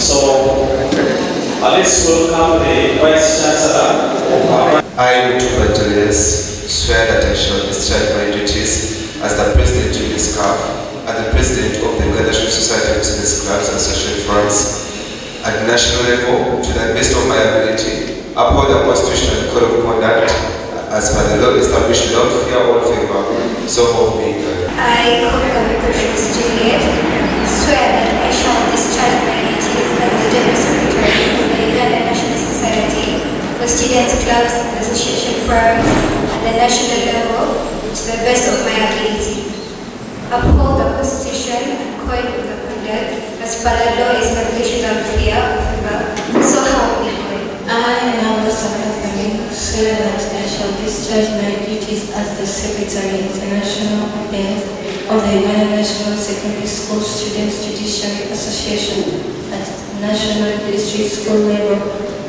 So let's welcome the Vice Chancellor of our I, Mutumba Julius, swear that I shall discharge my duties as the President Julius Caf, as the President of the Uganda National Society of Business Clubs and Social Forums at national level to the best of my ability, uphold the Constitution and Code of Conduct as per the law established without fear or favor, so help me God. I, Koka Precious Juliet, swear that I shall discharge my duties as the General Secretary of the Uganda National Society for Students, Clubs and Association Forums at the national level to the best of my ability. Uphold the Constitution and Code of the Conduct as per the law established without fear or favor. So help me God. I, Nambasa Catherine, swear that I shall discharge my duties as the Secretary International Affairs of the Uganda National Secondary School Students Judiciary Association at National District School level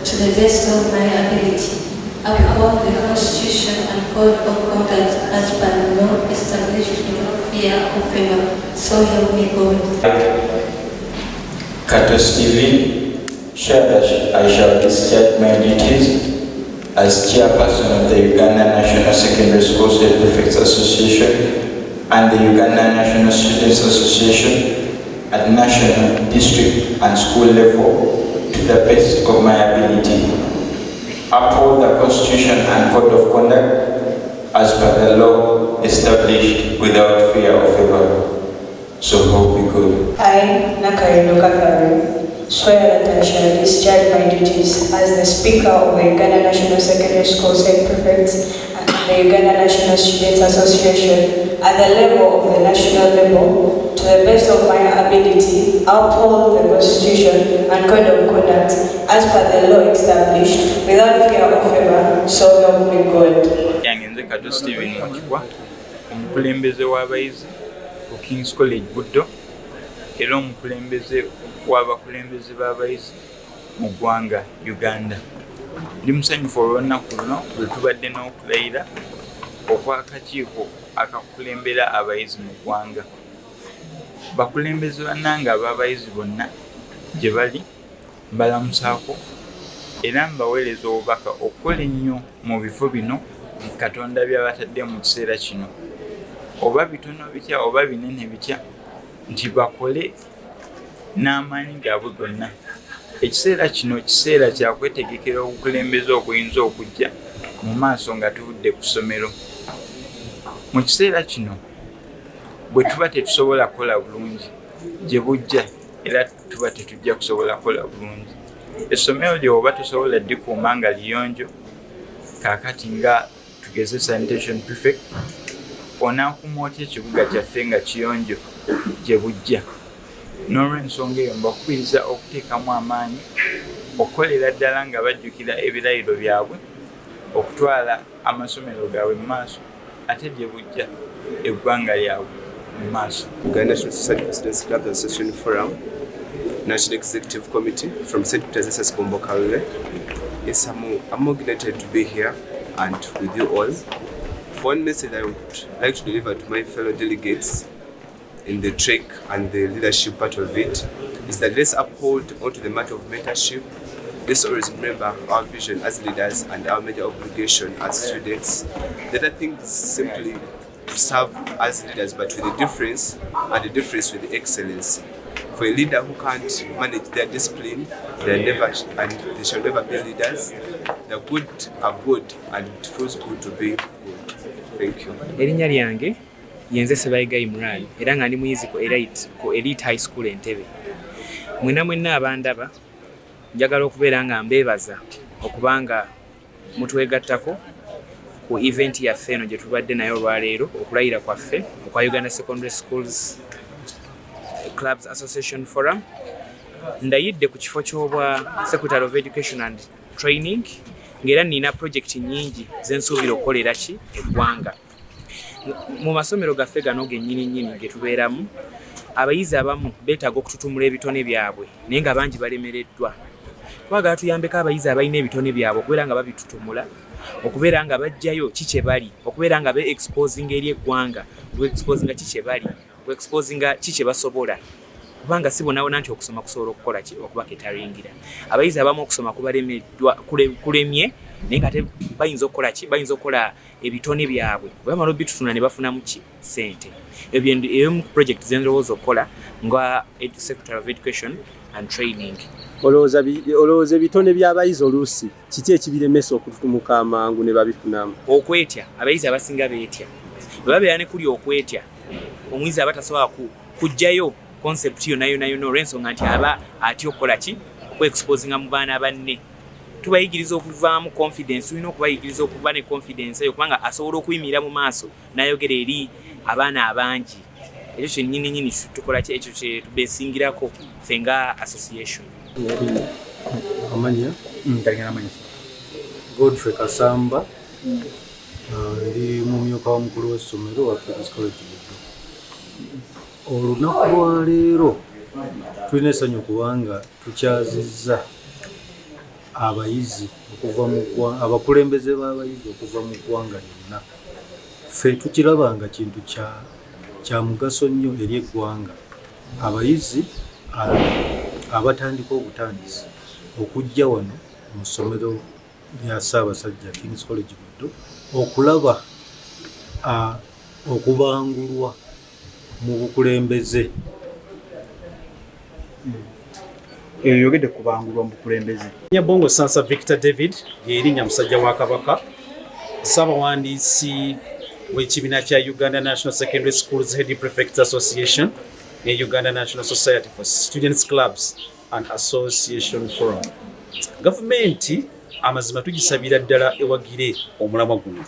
to the best of my ability. Uphold the Constitution and Code of Conduct as per the law established without fear or favor. So help me God. Kato Steven, swear that I shall discharge my duties as chairperson of the Uganda National Secondary Schools Head Prefects Association and the Uganda National Students Association at national, district and school level to the best of my ability. Uphold the Constitution and Code of Conduct as per the law established without fear or favor. So help me God. I, Nakarino Catherine, swear that I shall discharge my duties as the Speaker of the Uganda National Secondary Schools Head Prefects and the Uganda National Students Association at the level of the national level to the best of my ability, uphold the Constitution and Code of Conduct as per the law established without fear or favor, so help me God. Yange nze Kato Steven Mukibwa, omukulembeze w'abayizi ku Kings College Buddo era omukulembeze w'abakulembeze b'abayizi mu ggwanga Uganda. Ndi musanyufu olw'olunaku luno lwe tubadde n'okulayira okw'akakiiko akakulembera abayizi mu ggwanga. Bakulembeze bannange ab'abayizi bonna gye bali, mbalamusaako era mbaweereza obubaka okukola ennyo mu bifo bino Katonda by'abatadde mu kiseera kino, oba bitono bitya oba binene bitya, nti bakole n'amaanyi gaabwe gonna. Ekiseera kino kiseera kya kwetegekera obukulembeze obuyinza okujja mu maaso nga tuvudde ku ssomero. Mu kiseera kino bwe tuba tetusobola kukola bulungi, gye bujja era tuba tetujja kusobola kukola bulungi. Essomero lyo oba tosobola ddikuuma nga liyonjo, kaakati nga tugeze sanitation prefect, onaakuuma otya ekibuga kyaffe nga kiyonjo gye bujja? N'olwensonga eyo mbakubiriza okuteekamu amaanyi okukolera ddala nga bajjukira ebirayiro byabwe okutwala amasomero gaabwe mu maaso, ate gye bujja eggwanga lyabwe mu maaso. Uganda National Society for Students Clubs and Association Forum, National Executive Committee from St. Peter's SS Bombo Kalule. Yes, I'm more delighted to be here and with you all. For one message I would like to deliver to my fellow delegates in the trek and the leadership part of it is that let's uphold onto the matter of mentorship. Let's always remember our vision as leaders and our major obligation as students. The other thing is simply to serve as leaders, but with a difference, and the difference with excellence. For a leader who can't manage their discipline, they never and they shall never be leaders. The good are good, and it feels good to be good. Thank you. Erinnya lyange yenze Sebayiga Imran era nga ndi muyizi ku Elite High School Entebbe. Mwena mwenna abandaba, njagala okubeera nga mbeebaza okubanga mutwegattako ku event yaffe eno gye tubadde nayo olwaleero, okulayira kwaffe okwa Uganda Secondary Schools Clubs Association Forum. Ndayidde ku kifo ky'obwa Secretary of Education and Training, ng'era nina project nyingi zensuubira okukolera ki eggwanga. Mu masomero gaffe gano gennyini nnyini ge tubeeramu, abayizi abamu beetaaga okututumula ebitone byabwe, naye nga bangi balemereddwa. Twagala tuyambeko abayizi abalina ebitone byabwe okubeera nga babitutumula, okubeera nga bajjayo ki kye bali, okubeera nga be exposinga eri eggwanga, okuexposinga ki kye bali, okuexposinga ki kye basobola. Kubanga si bonabona nti okusoma kusobola okukola ki, okubaketaringira. Abayizi abamu okusoma kubalemeddwa, kulemye, naye nga ate bayinza okukola ki, bayinza okukola ebitone byabwe, bwe bamala obitutunda ne bafunamu ki, ssente. Ebyo ebimu ku project ze ndowooza okukola nga Secretary of Education and Training. Olowooza ebitone by'abayizi oluusi kiki ekibiremesa okututumuka amangu ne babifunamu? Okwetya. Abayizi abasinga beetya. Bwe babeera ne kuli okwetya, omuyizi aba tasobola kuggyayo concept yonna yonna yonna, olw'ensonga nti aba atya okukola ki, okwexposinga mu baana banne. Tubayigiriza okuvaamu confidence, tulina okubayigiriza okuba ne confidence eyo, kubanga asobola okuyimirira mu maaso n'ayogera eri abaana abangi. Ekyo kyennyini nyini tukola ki, ekyo kye tubesingirako ffe nga association. Amanya Godfrey Kasamba, ndi mumyuka wa mukulu w'essomero wa King's College Buddo. Olunaku lwaleero tulina essanyu kubanga tukyazizza abayizi okuva mu abakulembeze b'abayizi okuva mu ggwanga lyonna. Ffe tukiraba nga kintu kya mugaso nnyo eri eggwanga, abayizi abatandika obutandisi okujja wano mu ssomero lya Ssaabasajja King's College Buddo okulaba okubangulwa mu bukulembeze. Eyo yogedde kubangulwa mu bukulembeze. Nyabongo Sansa Victor David lyerinnya musajja wa Kabaka, ssabawandiisi w'ekibiina kya Uganda National Secondary Schools Head Prefects Association ne Uganda National Society for Students Clubs and Association Forum. Gavumenti amazima tugisabira ddala ewagire omulamwa guno.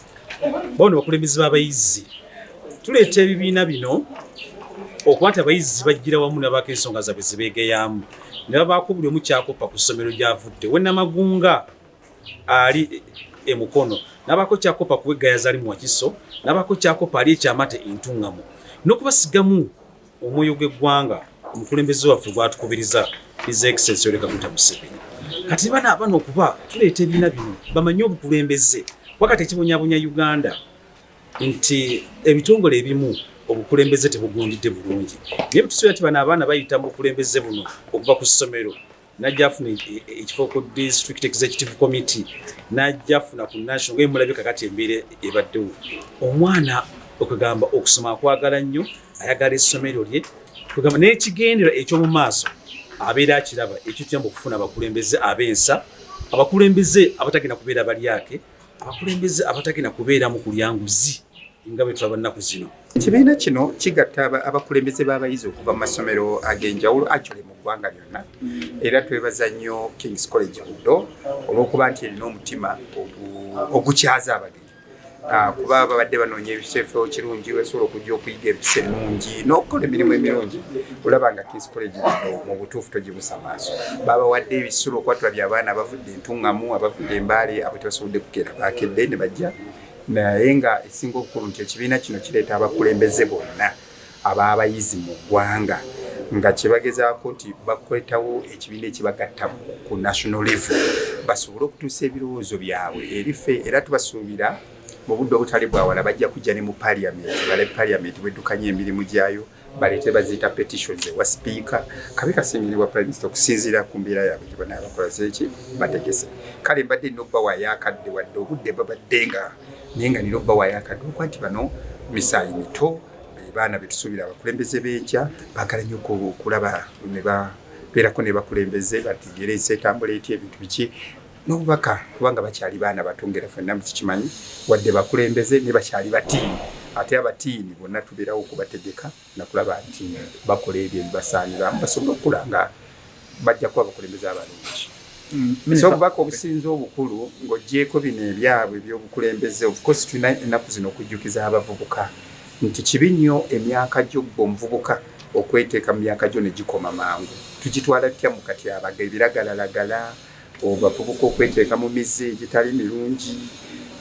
Bano bakulembeze b'abayizi, tuleeta ebibiina bino okuba nti abayizi bajjira wamu nabaako ensonga zaabwe zibeegeyamu ne babaako buli omu kyakopa ku ssomero gy'avudde. Wenamagunga ali emukono nabaako kyakopa ku Weggayaza ali mu Wakiso, nabaako kyakopa ali ekyamate Entuŋŋamo, n'okubasigamu omwoyo gw'eggwanga omukulembeze waffe gwatukubiriza, His Excellency Yoweri Kaguta Museveni. Kati bano abaana okuba tuleeta ebibiina bino bamanye obukulembeze, wakati ekibonyabonya Uganda nti ebitongole ebimu obukulembeze tebugundidde bulungi, naye bwetusuubira nti bano abaana bayita mu bukulembeze buno okuva ku ssomero, najja afuna ekifo ku district executive committee, najja afuna ku national, nga emulabye kakati embeera ebaddewo, omwana okwegamba okusoma akwagala nnyo, ayagala essomero lye, kwegamba n'ekigendera eky'omu maaso abeera akiraba. Ekyo kiyamba okufuna abakulembeze ab'ensa, abakulembeze abatagenda kubeera balyake, abakulembeze abatagenda kubeera mu kulya nguzi nga bwe tulaba nnaku zino. Ekibiina kino kigatta abakulembeze b'abayizi okuva mu masomero ag'enjawulo actually mu ggwanga lyonna, era twebaza nnyo King's College Buddo olw'okuba nti erina omutima ogukyaza abagenyi, kuba babadde banoonya ebifo kirungi wesobola okujja okuyiga empisa ennungi n'okukola emirimu emirungi. Olaba nga King's College Buddo mu butuufu togibusa maaso. Babawadde ebisulo okuba tulabye abaana abavudde Entuŋŋamu, abavudde Embaale, abo tebasobodde kukeera, bakedde ne bajja. Naye nga esinga obukulu nti ekibiina kino kireeta abakulembeze bonna ab'abayizi mu ggwanga, nga kyebagezaako nti bakwetawo ekibiina ekibagatta ku national level basobole okutuusa ebirowoozo byabwe eri ffe. Era tubasuubira mu budde obutali bwawala bajja kujja ne mu parliament, bale parliament bweddukanya emirimu gyayo, baleete baziyita petitions ewa sipiika kabi kasingire wa prime minister okusinziira ku mbeera yaabwe gye banaaba bakola zeeki bategese. Kale mbadde nina okubawaayo akadde, wadde obudde babadde nga, naye nga nina okubawaayo akadde okuba nti bano misaayi mito, baana betusuubira abakulembeze b'enkya, baagala nnyo okulaba ne babeerako ne bakulembeze bategeere ensi etambula etya, ebintu biki n'obubaka, kubanga bakyali baana bato. Ngera ffenna mukikimanyi, wadde bakulembeze ne bakyali batiini, ate abatiini bonna tubeerawo okubategeka nakulaba nti bakola ebyo ebibasaanira basobole okukula nga bajja kuba abakulembeze abalungi. So obubaka obusinza obukulu ng'oggyeeko bino ebyabwe ebyobukulembeze, of course tulina ennaku zino okujjukiza abavubuka nti kibi nnyo emyaka gyo ggwe omuvubuka okweteeka mu myaka gyo ne gikoma mangu. Tugitwala tutya mu kati abaga ebiragalalagala, abavubuka okweteeka mu mize egitali mirungi,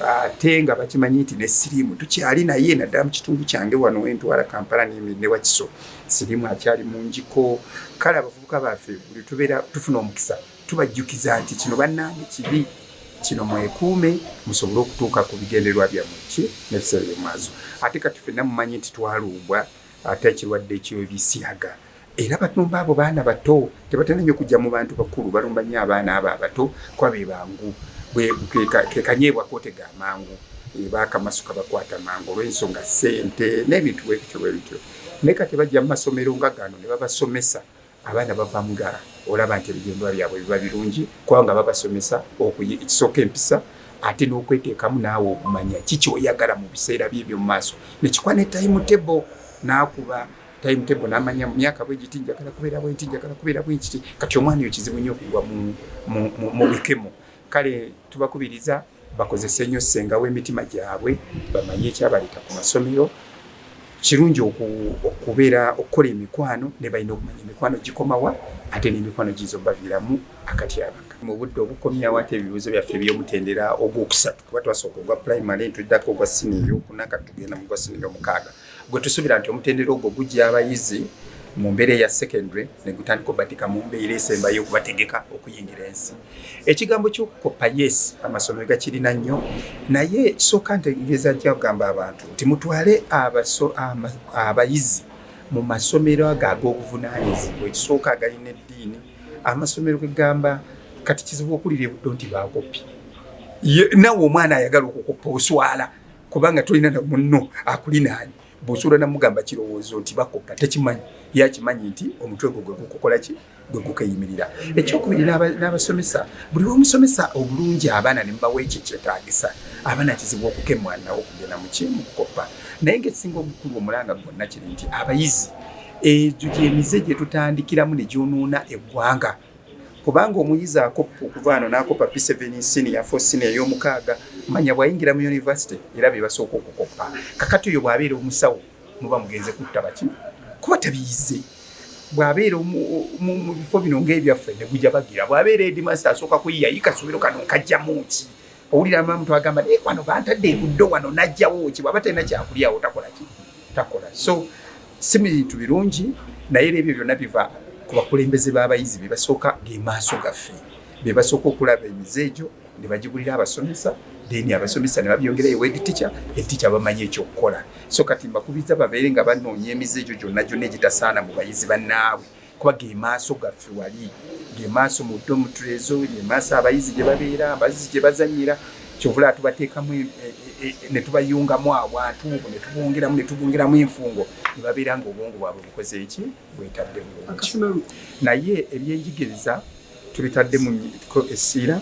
ate nga bakimanyi nti ne siriimu tukyali naye, naddala mu kitundu kyange wano wentwala Kampala ne Wakiso, siriimu akyali mungiko. Kale abavubuka baffe buli tubeera tufuna omukisa tubajjukiza nti kino bannange kibi, kino mwekuume musobole okutuuka ku bigendererwa byammwe ki n'ebiseera by'omumaaso. Ate kati ffenna mumanyi nti twalumbwa ate ekirwadde eky'ebisiyaga. Era balumba abo baana bato, tebatera nnyo kujja mu bantu bakulu, balumba nnyo abaana abo abato kuba be bangu, ke kanyeebwa kootega amangu, baakamasu kabakwata mangu olw'ensonga ssente n'ebintu bwe bityo bwe bityo. Naye kati bajja mu masomero nga gano ne babasomesa, abaana bavaamu nga olaba nti ebigendwa byabwe biba birungi kubanga babasomesa ekisooka empisa ate n'okweteekamu naawe okumanya ki ky'oyagala mu biseera byo eby'omu maaso, ne kikuwa ne timetable n'akuba timetable n'amanya mu myaka bwe giti njagala kubeera bwe nti, njagala kubeera bwe nkiti. Kati omwana oyo kizibu nnyo okugwa mu bikemo. Kale tubakubiriza bakozese nnyo ssenga w'emitima gyabwe, bamanye ekyabaleeta ku masomero. Kirungi okubeera okukola emikwano, ne balina okumanya emikwano gikomawa ate n'emikwano giyinza okubaviiramu akatyabaga. Mu budde obukomyawo ate ebibuuzo byaffe eby'omutendera ogwokusatu, kuba twasooka ogwa primary, tuddako ogwa siniya eyokuna, kati tugenda mu gwa siniya omukaaga gwe tusuubira nti omutendera ogwo gujja abayizi mu mbeera eya secondary ne gutandika obateeka mu mbeera esembayo okubategeka okuyingira ensi. Ekigambo ky'okukoppa, yes, amasomero gakirina nnyo, naye kisooka ntegeeza ntya okugamba abantu nti mutwale abayizi mu masomero ago ag'obuvunaanyizibwa, ekisooka agalina eddiini. Amasomero kegamba kati kizibu okulira ebuddo nti bakopi, nawe omwana ayagala okukoppa oswala kubanga tolina na munno akulinaanye. Bw'osobola namugamba kirowoozo nti bakoppa, tekimanyi, yakimanyi nti omutwe gwo gwe gukukola ki, gwe gukeyimirira. Ekyokubiri, n'abasomesa, buli lwomusomesa obulungi abaana ne mubawa ekyo ekyetaagisa, abaana kizibu okukemwa nawo okugenda muki mu kukoppa. Naye ngaekisinga obukulu omulanga gwonna kiri nti abayizi egyo gyemize gye tutandikiramu ne gyonoona eggwanga, kubanga omuyizi akoppa okuva wano n'akoppa P7 senior 4 senior ey'omukaaga, manya bw'ayingira mu university era be basooka okukoppa. Kakati oyo bw'abeera omusawo muba mugenze kutta baki, kuba tabiyize. Bw'abeera mu bifo bino ng'ebyaffe ne gujja bagira, bw'abeera headmaster asooka kuyiya yi kasomero kano nkajjamu ki, owulira omuntu agamba naye wano bantadde ebuddo wano najjawo ki, bw'aba talina kyakulyawo takola ki, takola. So si bintu birungi, naye era ebyo byonna biva ku bakulembeze b'abayizi be basooka, ge maaso gaffe, be basooka okulaba emize egyo ne bagibulira abasomesa, then abasomesa ne babyongerayo head teacher, head teacher bamanyi ekyokukola. So kati mbakubiriza babeere nga banoonya emize egyo gyonna gyonna egitasaana mu bayizi bannaabwe, kuba ge maaso gaffe wali, ge maaso mu dormitory ezo, ge maaso abayizi gye babeera, abayizi gye bazannyira. Kyovula tubateekamu ne tubayungamu abantu obwo ne tubongeramu ne tubongeramu enfungo ne babeera nga obwongo bwabwe bukoze eki, bwetadde bulungi. Naye ebyenjigiriza tubitadde mu essiira,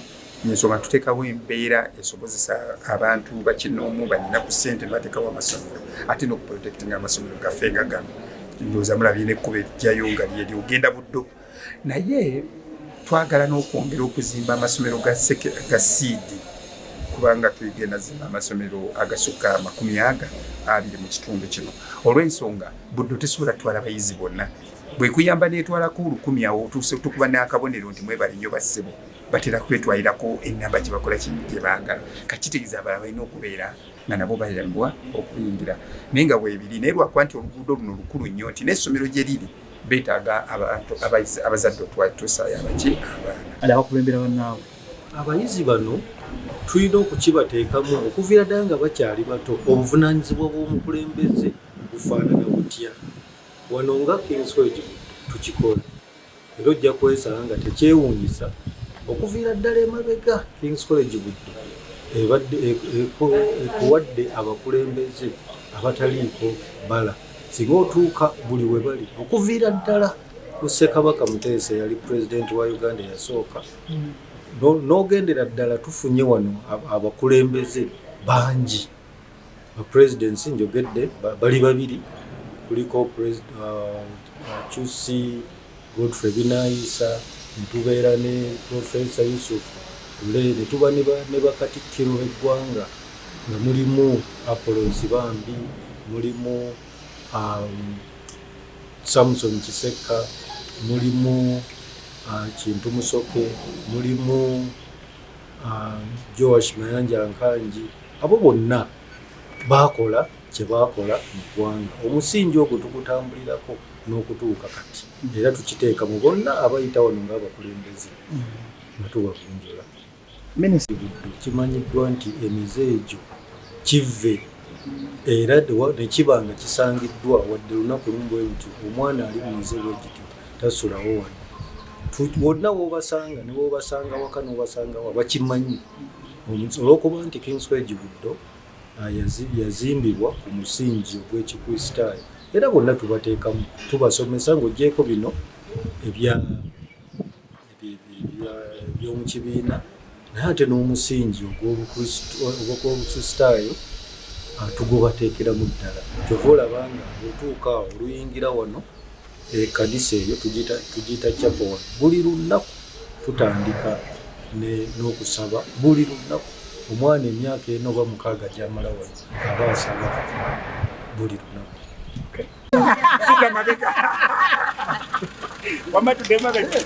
ensonga tuteekawo embeera esobozesa abantu bakinoomu balina ku ssente ne bateekawo amasomero, ate n'okuprotectinga amasomero gaffe nga gano. Ndowooza mulabye n'ekkubo erijjayo nga lyeri ogenda Buddo, naye twagala n'okwongera okuzimba amasomero ga seed, kubanga tugenda zimba amasomero agasukka 20 mu kitundu kino, olw'ensonga Buddo tesobola kutwala bayizi bonna. Bwekuyamba n'etwalako 1000 awo tukuba n'akabonero nti mwebale nnyo bassebo. Batera kwetwalirako ennamba gye bakola gye baagala, kakitegeeza abalala balina okubeera nga nabo bayambibwa okuyingira, naye nga bwebiri. Naye lwakuba nti oluguudo luno lukulu nnyo nti n'essomero gye riri beetaaga abantu abazadde otwatuusaayo abaki abaana. Abakulembera bannaabwe. Abayizi bano tulina okukibateekamu okuviira ddala nga bakyali bato, obuvunaanyizibwa bw'omukulembeze bufaanana butya. Wano nga King's College tukikola, era ojja kwesanga nga tekyewuunyisa okuviira ddala emabega King's College Buddo ebadde etuwadde abakulembeze abataliiko bbala. Singa otuuka buli we bali okuviira ddala ku Ssekabaka Muteesa eyali pulezidenti wa Uganda eyasooka, n'ogendera ddala tufunye wano abakulembeze bangi. Ba presidents njogedde bali babiri, kuliko Chusi Godfrey Binaisa, ne tubeera ne Professor Yusuf Lule, ne tuba ne bakatikkiro b'eggwanga nga mulimu Apollo Nsibambi, mulimu Samson Kisekka, mulimu Kintu Musoke, mulimu Joash Mayanja Nkangi. Abo bonna baakola kye baakola mu ggwanga. Omusingi ogwo tugutambulirako n'okutuuka kati, era tukiteeka mu bonna abayita wano ng'abakulembeze nga tubagunjula. Buddo kimanyiddwa nti emize egyo kive Era ne kiba nga kisangiddwa wadde lunaku lumu bwe lutyo, omwana ali mu mize bwe gityo tasulawo wano. Wonna w'obasanga, ne w'obasanga waka n'obasanga wa, bakimanyi. Olw'okuba nti Kings College Buddo yazimbibwa ku musingi ogw'Ekikristaayo, era bonna tubateekamu, tubasomesa ng'oggyeeko bino eby'omu kibiina, naye ate n'omusingi ogw'Obukristaayo tugubateekeramu ddala. Kyova olaba nga bw'otuuka awo oluyingira wano ekkanisa eyo tugiyita chapel wano, buli lunaku tutandika n'okusaba. Buli lunaku omwana emyaka 4 oba 6 gy'amala wano aba asaba buli lunaku. Sita mabega. Wamma tudde mabega.